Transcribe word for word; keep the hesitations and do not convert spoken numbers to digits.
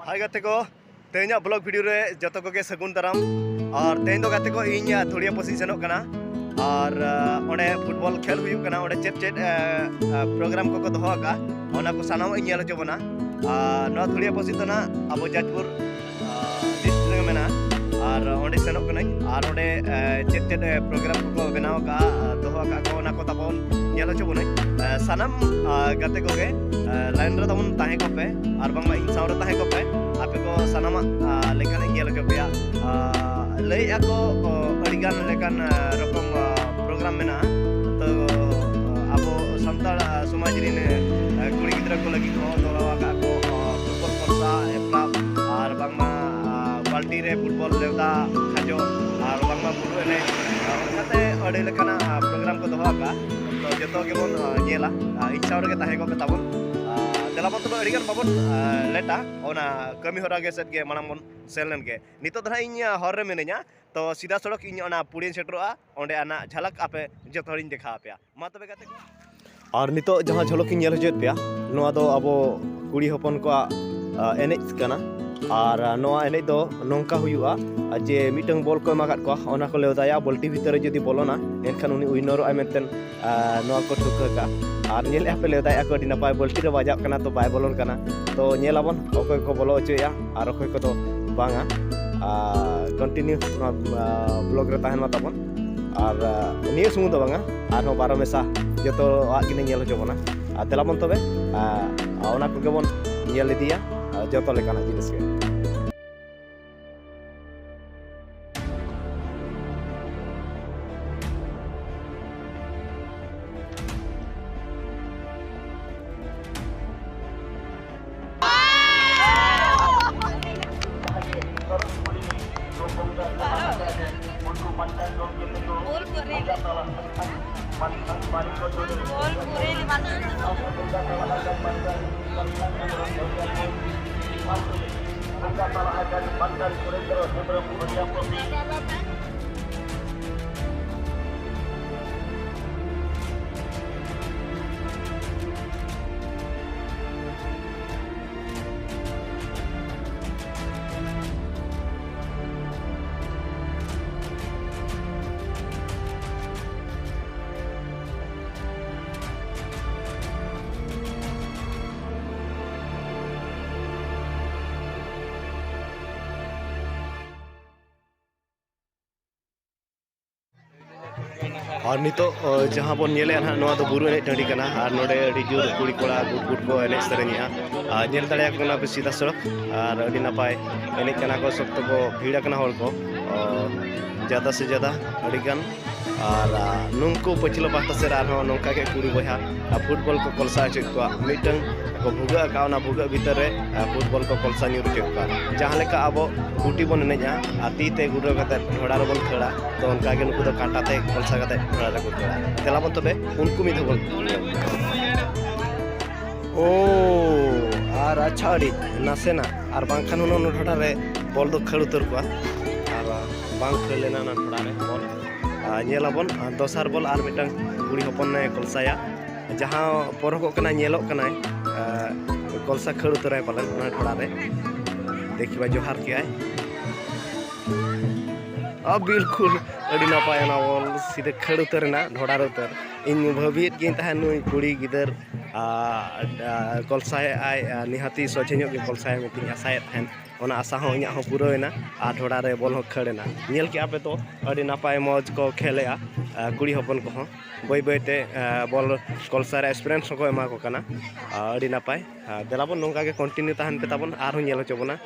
ᱦᱟᱭ ᱜᱟᱛᱮ ᱠᱚ, ᱛᱮᱦᱮᱧᱟᱜ ᱵᱞᱚᱜ ᱵᱷᱤᱰᱤᱭᱳ ᱨᱮ ᱡᱚᱛᱚ ᱠᱚᱜᱮ ᱥᱟᱹᱜᱩᱱ ᱫᱟᱨᱟᱢ᱾ ᱟᱨ ᱛᱮᱦᱮᱧ ᱫᱚ ᱜᱟᱛᱮ ᱠᱚ, ᱤᱧ ᱫᱷᱩᱲᱤᱭᱟᱹ ᱯᱚᱥᱤᱧ ᱥᱮᱱᱚᱜ ᱠᱟᱱᱟ᱾ ᱟᱨ ᱚᱸᱰᱮ ᱯᱷᱩᱴᱵᱚᱞ ᱠᱷᱮᱞ ᱦᱩᱭᱩᱜ ᱠᱟᱱᱟ᱾ ᱚᱸᱰᱮ ᱪᱮᱫ ᱪᱮᱫ ᱯᱨᱳᱜᱨᱟᱢ ᱠᱚᱠᱚ ᱫᱚᱦᱚ ᱟᱠᱟᱫᱼᱟ, ᱚᱱᱟ ᱠᱚ ᱥᱟᱱᱟᱢᱟᱜ ᱤᱧ ᱧᱮᱞ ᱦᱚᱪᱚ ᱵᱚᱱᱟ᱾ ᱟᱨ ᱱᱚᱣᱟ ᱫᱷᱩᱲᱤᱭᱟᱹ ᱯᱚᱥᱤᱧ ᱫᱚ ᱱᱟᱜ ᱟᱵᱚ ᱡᱟᱡᱽᱯᱩᱨ ᱰᱤᱥᱴᱨᱤᱠᱴ ᱨᱮ ᱢᱮᱱᱟᱜᱼᱟ᱾ ᱟᱨ ᱚᱸᱰᱮ ᱥᱮᱱᱚᱜ ᱠᱟᱹᱱᱟᱹᱧ᱾ ᱟᱨ ᱚᱸᱰᱮ ᱪᱮᱫ ᱪᱮᱫ ᱯᱨᱳᱜᱨᱟᱢ ᱠᱚᱠᱚ ᱵᱮᱱᱟᱣ ᱟᱠᱟᱫᱼᱟ, ᱫᱚᱦᱚ ᱟᱠᱟᱫ ᱠᱚ, ᱚᱱᱟ ᱠᱚ ᱛᱟᱵᱚᱱ ᱧᱮᱞ ᱦᱚᱪᱚ ᱵᱚᱱᱟᱹᱧ᱾ ᱥᱟᱱᱟᱢ ᱜᱟᱛᱮ ᱠᱚᱜᱮ ᱞᱟᱭᱤᱱ ᱨᱮ ᱛᱟᱵᱚᱱ ᱛᱟᱦᱮᱸ ᱠᱚᱜ ᱯᱮ, ᱟᱨ ᱵᱟᱝᱢᱟ ᱤᱧ ᱥᱟᱶ ᱨᱮ ᱛᱟᱦᱮᱸ ᱠᱚᱜ ᱯᱮ᱾ ᱟᱯᱮ ᱠᱚ ᱥᱟᱱᱟᱢᱟᱜ ᱞᱮᱠᱟᱱ ᱤᱧ ᱧᱮᱞ ᱦᱚᱪᱚ ᱯᱮᱭᱟ᱾ ᱞᱟᱹᱭᱮᱫᱼᱟ ᱠᱚ ᱟᱹᱰᱤᱜᱟᱱ ᱞᱮᱠᱟᱱ ᱨᱚᱠᱚᱢ ᱯᱨᱳᱜᱨᱟᱢ ᱢᱮᱱᱟᱜᱼᱟ᱾ ᱛᱚ ᱟᱵᱚ ᱥᱟᱱᱛᱟᱲ ᱥᱚᱢᱟᱡᱽ ᱨᱮᱱ ᱠᱩᱲᱤ ᱜᱤᱫᱽᱨᱟᱹ ᱠᱚ ᱞᱟᱹᱜᱤᱫ ᱦᱚᱸ ᱫᱚᱦᱚ ᱟᱠᱟᱫ ᱠᱚ ᱯᱷᱩᱴᱵᱚᱞ ᱯᱚᱨᱥᱟ ᱦᱮᱯᱨᱟᱣ, ᱟᱨ ᱵᱟᱝᱢᱟ ᱵᱟᱞᱴᱤ ᱨᱮ ᱯᱷᱩᱴᱵᱚᱞ ᱞᱮᱣᱫᱟ ᱠᱷᱟᱡᱚ, ᱟᱨ ᱵᱟᱝᱢᱟ ᱵᱩᱨᱩ ᱮᱱᱮᱡ, ᱚᱱᱠᱟᱛᱮ ᱟᱹᱰᱤ ᱞᱮᱠᱟᱱᱟᱜ ᱯᱨᱳᱜᱨᱟᱢ ᱠᱚ ᱫᱚᱦᱚ ᱟᱠᱟᱫᱼᱟ᱾ ᱛᱚ ᱡᱚᱛᱚ ᱜᱮᱵᱚᱱ ᱧᱮᱞᱟ᱾ ᱤᱧ ᱥᱟᱶ ᱨᱮᱜᱮ ᱛᱟᱦᱮᱸ ᱠᱚᱜ ᱯᱮ ᱛᱟᱵᱚᱱ᱾ ᱫᱮᱞᱟ ᱵᱚᱱ ᱛᱚᱵᱮ ᱟᱹᱰᱤᱜᱟᱱ ᱵᱟᱵᱚᱱ ᱞᱮᱴᱟ, ᱚᱱᱟ ᱠᱟᱹᱢᱤ ᱦᱚᱨᱟ ᱜᱮ ᱥᱮᱫ ᱜᱮ ᱢᱟᱲᱟᱝ ᱵᱚᱱ ᱥᱮᱱ ᱞᱮᱱ ᱜᱮ᱾ ᱱᱤᱛᱚᱜ ᱫᱚ ᱱᱟᱦᱟᱜ ᱤᱧ ᱦᱚᱨ ᱨᱮ ᱢᱤᱱᱟᱹᱧᱟ, ᱛᱚ ᱥᱤᱫᱷᱟ ᱥᱚᱲᱚᱠ ᱤᱧ ᱚᱱᱟ ᱯᱩᱲᱤᱧ ᱥᱮᱴᱮᱨᱚᱜᱼᱟ, ᱚᱸᱰᱮ ᱟᱱᱟᱜ ᱡᱷᱟᱞᱟᱠ ᱟᱯᱮ ᱡᱚᱛᱚ ᱦᱚᱲᱤᱧ ᱫᱮᱠᱷᱟᱣ ᱟᱯᱮᱭᱟ᱾ ᱢᱟ ᱛᱚᱵᱮ ᱜᱟᱛᱮ ᱠᱚ᱾ ᱟᱨ ᱱᱤᱛᱚᱜ ᱡᱟᱦᱟᱸ ᱡᱷᱚᱞᱚᱠ ᱤᱧ ᱧᱮᱞ ᱦᱚᱪᱚᱭᱮᱫ ᱯᱮᱭᱟ, ᱱᱚᱣᱟ ᱫᱚ ᱟᱵᱚ ᱠᱩᱲᱤ ᱦᱚᱯᱚᱱ ᱠᱚᱣᱟᱜ, ᱟ, ᱮᱱᱮᱡ ᱠᱟᱱᱟ᱾ ᱟᱨ, ᱟ, ᱱᱚᱣᱟ ᱮᱱᱮᱡ ᱫᱚ ᱱᱚᱝᱠᱟ ᱦᱩᱭᱩᱜᱼᱟ, ᱟ, ᱡᱮ ᱢᱤᱫᱴᱟᱝ ᱵᱚᱞ ᱠᱚ ᱮᱢᱟ ᱠᱟᱫ ᱠᱚᱣᱟ, ᱚᱱᱟ ᱠᱚ ᱞᱮᱣᱫᱟᱭᱟ, ᱵᱚᱞᱴᱤ ᱵᱷᱤᱛᱟᱹᱨ ᱨᱮ ᱡᱩᱫᱤ ᱵᱚᱞᱚᱱᱟ, ᱮᱱᱠᱷᱟᱱ ᱩᱱᱤ ᱩᱭᱱᱚᱨᱚᱜᱼᱟᱭ ᱢᱮᱱᱛᱮ, ᱟ, ᱱᱚᱣᱟ ᱠᱚ ᱴᱷᱟᱹᱣᱠᱟᱹ ᱠᱟᱜᱼᱟ᱾ ᱟᱨ ᱧᱮᱞᱮᱫᱼᱟ ᱯᱮ, ᱞᱮᱣᱫᱟᱭᱮᱫᱼᱟ ᱠᱚ, ᱟᱹᱰᱤ ᱱᱟᱯᱟᱭ, ᱵᱚᱞᱴᱤ ᱨᱮ ᱵᱟᱡᱟᱜ ᱠᱟᱱᱟ, ᱛᱚ ᱵᱟᱭ ᱵᱚᱞᱚᱱ ᱠᱟᱱᱟ᱾ ᱛᱚ ᱧᱮᱞ ᱟᱵᱚᱱ ᱚᱠᱚᱭ ᱠᱚ ᱵᱚᱞᱚ ᱦᱚᱪᱚᱭᱮᱫᱼᱟ ᱟᱨ ᱚᱠᱚᱭ ᱠᱚᱫᱚ ᱵᱟᱝᱟ᱾ ᱟ, ᱠᱚᱱᱴᱤᱱᱤᱭᱩ ᱱᱚᱣᱟ, ᱟ, ᱵᱞᱚᱜ ᱨᱮ ᱛᱟᱦᱮᱱ ᱢᱟ ᱛᱟᱵᱚᱱ᱾ ᱟᱨ, ᱟ, ᱱᱤᱭᱟᱹ ᱥᱩᱢᱩᱝ ᱫᱚ ᱵᱟᱝᱟ, ᱟᱨᱦᱚᱸ ᱵᱟᱨᱚ ᱢᱮᱥᱟ ᱡᱚᱛᱚᱣᱟᱜ ᱜᱮᱞᱤᱧ ᱧᱮᱞ ᱦᱚᱪᱚ ᱵᱚᱱᱟ᱾ ᱟᱨ ᱫᱮᱞᱟ ᱵᱚᱱ ᱛᱚᱵᱮ, ᱟ, ᱚᱱᱟ ᱠᱚᱜᱮ ᱵᱚᱱ ᱧᱮᱞ ᱤᱫᱤᱭᱟ, ᱟ, ᱡᱚᱛᱚ ᱞᱮᱠᱟᱱᱟᱜ ᱡᱤᱱᱤᱥ ᱜᱮ᱾ ᱟᱨ ᱱᱤᱛᱚᱜ, ᱚ, ᱡᱟᱦᱟᱸ ᱵᱚᱱ ᱧᱮᱞᱮᱫᱼᱟ ᱱᱟᱦᱟᱜ, ᱱᱚᱣᱟ ᱫᱚ ᱵᱩᱨᱩ ᱮᱱᱮᱡ ᱴᱟᱺᱰᱤ ᱠᱟᱱᱟ᱾ ᱟᱨ ᱱᱚᱰᱮ ᱟᱹᱰᱤ ᱡᱳᱨ ᱠᱩᱲᱤ ᱠᱚᱲᱟ ᱜᱩᱰ ᱜᱩᱰ ᱠᱚ ᱮᱱᱮᱡ ᱥᱮᱨᱮᱧᱮᱜᱼᱟ᱾ ᱟᱨ ᱧᱮᱞ ᱫᱟᱲᱮᱭᱟᱠᱚ ᱠᱟᱱᱟ ᱯᱮ ᱥᱤᱫᱷᱟ ᱥᱚᱲᱚᱠ᱾ ᱟᱨ ᱟᱹᱰᱤ ᱱᱟᱯᱟᱭ ᱮᱱᱮᱡ ᱠᱟᱱᱟ ᱠᱚ, ᱥᱚᱠᱛᱚ ᱠᱚ ᱵᱷᱤᱲ ᱟᱠᱟᱱᱟ ᱦᱚᱲ ᱠᱚ, ᱚ, ᱡᱟᱫᱟ ᱥᱮ ᱡᱟᱫᱟ ᱟᱹᱰᱤ ᱜᱟᱱ᱾ ᱟᱨ, ᱟ, ᱱᱩᱝᱠᱩ ᱯᱟᱹᱪᱷᱞᱟᱹ ᱯᱟᱦᱴᱟ ᱥᱮᱫ ᱨᱮ ᱟᱨᱦᱚᱸ ᱱᱚᱝᱠᱟ ᱜᱮ ᱠᱩᱲᱤ ᱵᱚᱭᱦᱟ, ᱟ, ᱯᱷᱩᱴᱵᱚᱞ ᱠᱚ ᱠᱚᱞᱥᱟ ᱦᱚᱪᱚᱭᱮᱫ ᱠᱚᱣᱟ᱾ ᱢᱤᱫᱴᱟᱝ ᱠᱚ ᱵᱷᱩᱜᱟᱹᱜ ᱟᱠᱟᱫ, ᱚᱱᱟ ᱵᱷᱩᱜᱟᱹᱜ ᱵᱷᱤᱛᱟᱹᱨ ᱨᱮ, ᱟ, ᱯᱷᱩᱴᱵᱚᱞ ᱠᱚ ᱠᱚᱞᱥᱟ ᱧᱩᱨ ᱦᱚᱪᱚᱭᱮᱫ ᱠᱚᱣᱟ᱾ ᱡᱟᱦᱟᱸ ᱞᱮᱠᱟ ᱟᱵᱚ ᱜᱩᱴᱤ ᱵᱚᱱ ᱮᱱᱮᱡᱼᱟ ᱟᱨ ᱛᱤ ᱛᱮ ᱜᱩᱰᱟᱹᱣ ᱠᱟᱛᱮ ᱰᱷᱚᱲᱟ ᱨᱮᱵᱚᱱ ᱠᱷᱟᱹᱲᱟ, ᱛᱚ ᱚᱱᱠᱟ ᱜᱮ ᱱᱩᱠᱩ ᱫᱚ ᱠᱟᱴᱟ ᱛᱮ ᱠᱚᱞᱥᱟ ᱠᱟᱛᱮ ᱰᱷᱚᱲᱟ ᱨᱮᱠᱚ ᱠᱷᱟᱹᱲᱟ᱾ ᱫᱮᱞᱟ ᱵᱚᱱ ᱛᱚᱵᱮ ᱩᱱᱠᱩ ᱢᱤᱫ ᱫᱷᱟᱣ ᱵᱚᱱ ᱧᱮᱞ ᱠᱚᱣᱟ᱾ ᱳ, ᱟᱨ ᱟᱪᱪᱷᱟ, ᱟᱹᱰᱤ ᱱᱟᱥᱮᱱᱟᱜ ᱟᱨ ᱵᱟᱝᱠᱷᱟᱱ ᱦᱩᱱᱟᱹᱝ ᱚᱱᱟ ᱰᱷᱚᱲᱟ ᱨᱮ ᱵᱚᱞ ᱫᱚ ᱠᱷᱟᱹᱲ ᱩᱛᱟᱹᱨ ᱠᱚᱜᱼᱟ᱾ ᱟᱨ ᱵᱟᱝ ᱠᱷᱟᱹᱲ ᱞᱮᱱᱟ ᱚᱱᱟ ᱰᱷᱚᱲᱟ ᱨᱮ ᱵᱚᱞ᱾ ᱟᱨ ᱧᱮᱞᱟᱵᱚᱱ, ᱟᱨ ᱫᱚᱥᱟᱨ ᱵᱚᱞ ᱟᱨ ᱢᱤᱫᱴᱟᱝ ᱠᱩᱲᱤ ᱦᱚᱯᱚᱱᱮ ᱠᱚᱞᱥᱟᱭᱟ, ᱡᱟᱦᱟᱸ ᱯᱚᱨᱚᱠᱚᱜ ᱠᱟᱱᱟᱭ, ᱧᱮᱞᱚᱜ ᱠᱟᱱᱟᱭ, ᱟᱨ ᱠᱚᱞᱥᱟ ᱠᱷᱟᱹᱲ ᱩᱛᱟᱹᱨᱟᱭ ᱯᱟᱞᱮᱱ ᱚᱱᱟ ᱰᱷᱚᱲᱟ ᱨᱮ᱾ ᱫᱮᱠᱷᱤᱵᱟ ᱡᱚᱦᱟᱨ ᱠᱮᱜᱼᱟᱭ᱾ ᱟᱨ ᱵᱤᱞᱠᱩᱞ ᱟᱹᱰᱤ ᱱᱟᱯᱟᱭ ᱚᱱᱟ ᱵᱚᱞ ᱥᱤᱫᱷᱟᱹ ᱠᱷᱟᱹᱲ ᱩᱛᱟᱹᱨ ᱮᱱᱟ ᱰᱷᱚᱲᱟ ᱨᱮ ᱩᱛᱟᱹᱨ᱾ ᱤᱧ ᱵᱷᱟᱹᱵᱤᱭᱮᱫ ᱜᱤᱭᱟᱹᱧ ᱛᱟᱦᱮᱸᱫ ᱱᱩᱭ ᱠᱩᱲᱤ ᱜᱤᱫᱟᱹᱨ, ᱟᱨ, ᱟᱨ, ᱠᱚᱞᱥᱟᱭᱮᱫ ᱟᱭ, ᱟᱨ ᱱᱤᱦᱟᱹᱛᱤ ᱥᱚᱡᱷᱮ ᱧᱚᱜ ᱜᱮ ᱠᱚᱞᱥᱟᱭᱟ ᱢᱮᱱᱛᱮᱧ ᱟᱥᱟᱭᱮᱫ ᱛᱟᱦᱮᱸᱫ᱾ ᱚᱱᱟ ᱟᱥᱟ ᱦᱚᱸ ᱤᱧᱟᱹᱜ ᱦᱚᱸ ᱯᱩᱨᱟᱹᱣ ᱮᱱᱟ ᱟᱨ ᱰᱷᱚᱲᱟ ᱨᱮ ᱵᱚᱞ ᱦᱚᱸ ᱠᱷᱟᱹᱲ ᱮᱱᱟ᱾ ᱧᱮᱞ ᱠᱮᱜᱼᱟ ᱯᱮ ᱛᱚ, ᱟᱹᱰᱤ ᱱᱟᱯᱟᱭ ᱢᱚᱡᱽ ᱠᱚ ᱠᱷᱮᱞᱮᱜᱼᱟ, ᱟᱨ ᱠᱩᱲᱤ ᱦᱚᱯᱚᱱ ᱠᱚᱦᱚᱸ ᱵᱟᱹᱭ ᱵᱟᱹᱭ ᱛᱮ, ᱟᱨ, ᱵᱚᱞ ᱠᱚᱞᱥᱟ ᱨᱮ ᱮᱠᱥᱯᱨᱤᱭᱮᱱᱥ ᱦᱚᱸᱠᱚ ᱮᱢᱟ ᱠᱚ ᱠᱟᱱᱟ᱾ ᱟᱨ ᱟᱹᱰᱤ ᱱᱟᱯᱟᱭ᱾ ᱟᱨ ᱫᱮᱞᱟ ᱵᱚᱱ ᱱᱚᱝᱠᱟ ᱜᱮ ᱠᱚᱱᱴᱤᱱᱤᱭᱩ ᱛᱟᱦᱮᱱ ᱯᱮ ᱛᱟᱵᱚᱱ, ᱟᱨᱦᱚᱸ ᱧᱮᱞ ᱦᱚᱪᱚ ᱵᱚᱱᱟ᱾